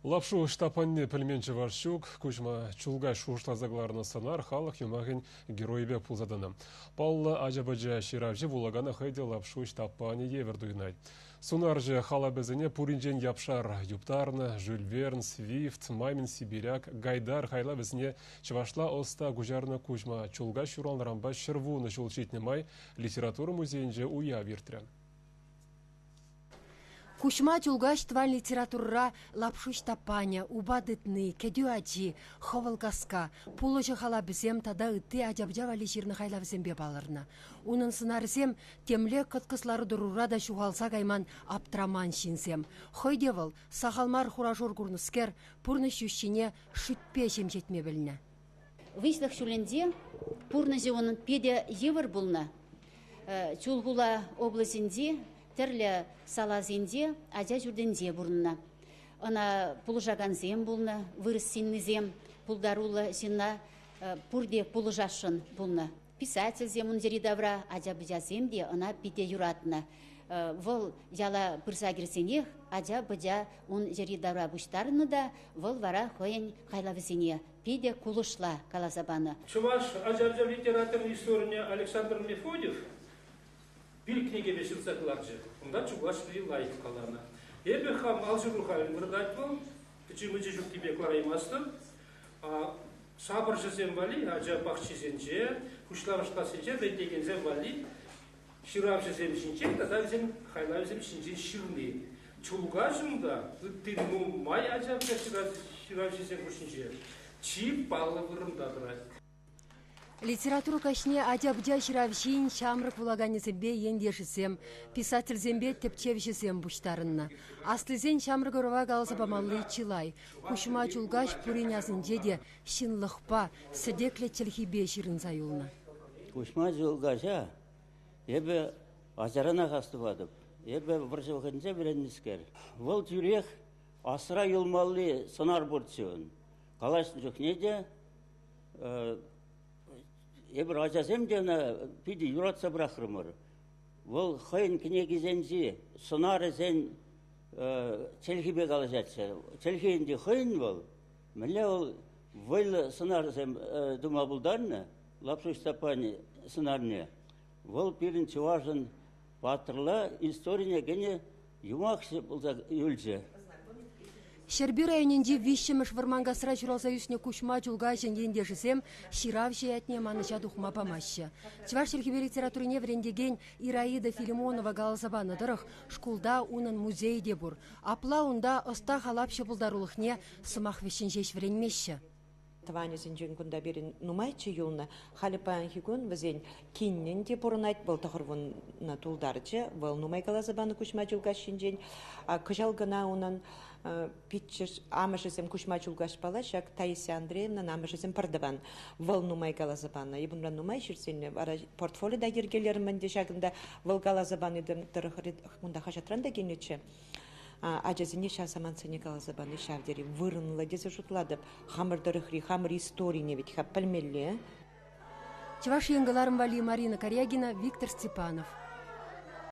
Лапшу Ҫтаппанне пӗлмен чӑваш ҫук. Куҫма Чулкаҫ шухӑшласа кӑларнӑ сӑнар халӑх юмахӗн геройӗпе пулса тӑнӑ. Паллӑ ача-пӑча ҫыравҫи вулакана хӑй те Лапшу Ҫтаппанӗ евӗр туйӑнать. Сунарҫӑ халапӗсене пуринчен япшар юптарнӑ Жюль Верн, Свифт, Мамин Сибиряк, Гайдар хайлавӗсене чӑвашла ӑста куҫарнӑ Куҫма Чулкаҫ ҫуралнӑранпа 110 ҫул ҫитнӗ май литература музейӗнче уяв иртрӗ. Куҫма Чулкаҫ тӑван литературӑра Лапшу Ҫтаппанӗ, Упа тытни, Кӗтӳ ачи, Хӑвӑл каска, Пулӑҫӑ халапӗсем тата ытти ача-пӑча валли ҫырнӑ хайлавсемпе палӑрнӑ. Унӑн сӑнарӗсем темле кӑткӑс лару-тӑрура та ҫухалса кайман аптраман ҫынсем. Хӑй те вӑл, сахал мар хура-шур курнӑскер, пурнӑҫ йӳҫҫине шӳтпе ҫемҫетме пӗлнӗ. Выҫлӑх ҫулӗнче пурнӑҫӗ унӑн питӗ йывӑр пулнӑ. Чулхула облаҫӗнчи тӗрлӗ саласенче ача ҫуртӗнче пурӑннӑ. Ӑна пулӑшакансем пулнӑ, вырӑс ҫыннисем пултаруллӑ ҫынна пурте пулӑшасшӑн пулнӑ. Писательсем ун йӗри-тавра, ача-пӑчасем те ӑна питӗ юратнӑ. Вӑл яла пырса кӗрсенех ача-пӑча ун йӗри-тавра пуҫтарӑннӑ та вӑл вара хӑйӗн хайлавӗсене питӗ кулӑшла каласа панӑ. Чӑваш ача-пӑча литературин историне Александр Мефодьев пил кӗнекепе ҫырса кӑларчӗ. Унта чӑвашли лайӑх каланӑ. Эпӗ хам алҫыру халь выртать вӑл, пӗчӗ-мӗчӗ ҫуккипе кӑлараймастӑп. Сапӑрҫӑсем валли ача пахчисенче, пуҫламӑш классенче вӗрентекенсем валли ҫыравҫӑсем ҫинчен тата вӗсен хайлавӗсем ҫинчен ҫырни. Чулкаҫӑн та ытти нумай ача-пӑча ҫыравҫисем хушшинче чи паллӑ вырӑнта тӑрать. Литература каҫне ача-пӑча ҫыравҫин ҫамрӑк вулаканӗсемпе ентешӗсем, писательсемпе тӗпчевҫӗсем пуҫтарӑннӑ. Аслисен ҫамрӑк ӑрӑва каласа памалли чылай. Куҫма Чулкаҫ пурин асӗнче те ҫынлӑхпа, сӗтеклӗ чӗлхипе ҫырӑнса юлнӑ. Куҫма Чулкаҫа эпӗ ачаранах астӑватӑп. Эпӗ вӑрҫӑ вӑхӑтӗнче вӗреннӗскер. Вӑл тӳрех асра юлмалли сӑнар пурччӗ ун. Калаҫнӑ чухне те эпир ачасем те ӑна питӗ юратса пӑрахрӑмӑр. Вӑл хӑйӗн кӗнекисенчи сӑнарӗсен чӗлхипе калаҫатчӗ. Чӗлхи ӗнтӗ хӑйӗн вӑл. Мӗнле вӑл вӑйлӑ сӑнарсем тума пултарнӑ Лапшу Ҫтаппанӗ сӑнарне. Вӑл пирӗн чӑвашӑн паттӑрла историне кӗнӗ юмахҫӑ пулса юлчӗ. Ҫӗрпӳ районӗнчи виҫҫӗмӗш Вӑрманкасра ҫуралса ӳснӗ Куҫма Чулкаҫӑн ентешӗсем ҫыравҫӑ ятне манӑҫа тухма памаҫҫӗ. Чӑваш чӗлхипе литературине вӗрентекен Ираида Филимонова каласа панӑ тӑрӑх, шкулта унӑн музейӗ те пур. Апла унта ӑста халапҫӑ пултарулӑхне сӑмах вӗҫҫӗн ҫеҫ вӗренмеҫҫӗ. Тӑванӗсенчен кунта пирӗн нумайччӗ юлнӑ. Халӗ паянхи кун вӗсен киннӗн те пурӑнать. Вӑл 90 тултарчӗ. Вӑл нумай каласа панӑ Куҫма Чулкаҫ ҫинчен. Кӑҫал кӑна унӑн пиччӗш амӑшӗсем Куҫма Чулкаҫпала ҫак Таисия Андреевнӑн амӑшӗсем пӗртӑван. Вӑл нумай каласа панӑ. Эп унран нумай ҫырсен вара портфолио та йӗркелерӗм ӗнтӗ ҫакӑнта. Вӑл каласа пани тӑрӑх унта хаҫатран та килнӗччӗ. Ачасене ҫав самантсене каласа пани ҫав тери вырӑнлӑ тесе шутлатӑп. Хамӑр тӑрӑхри хамӑр историне вӗт-ха пӗлмелле. Чӑваш Ен кӑларӑм валли Марина Карягина, Виктор Степанов.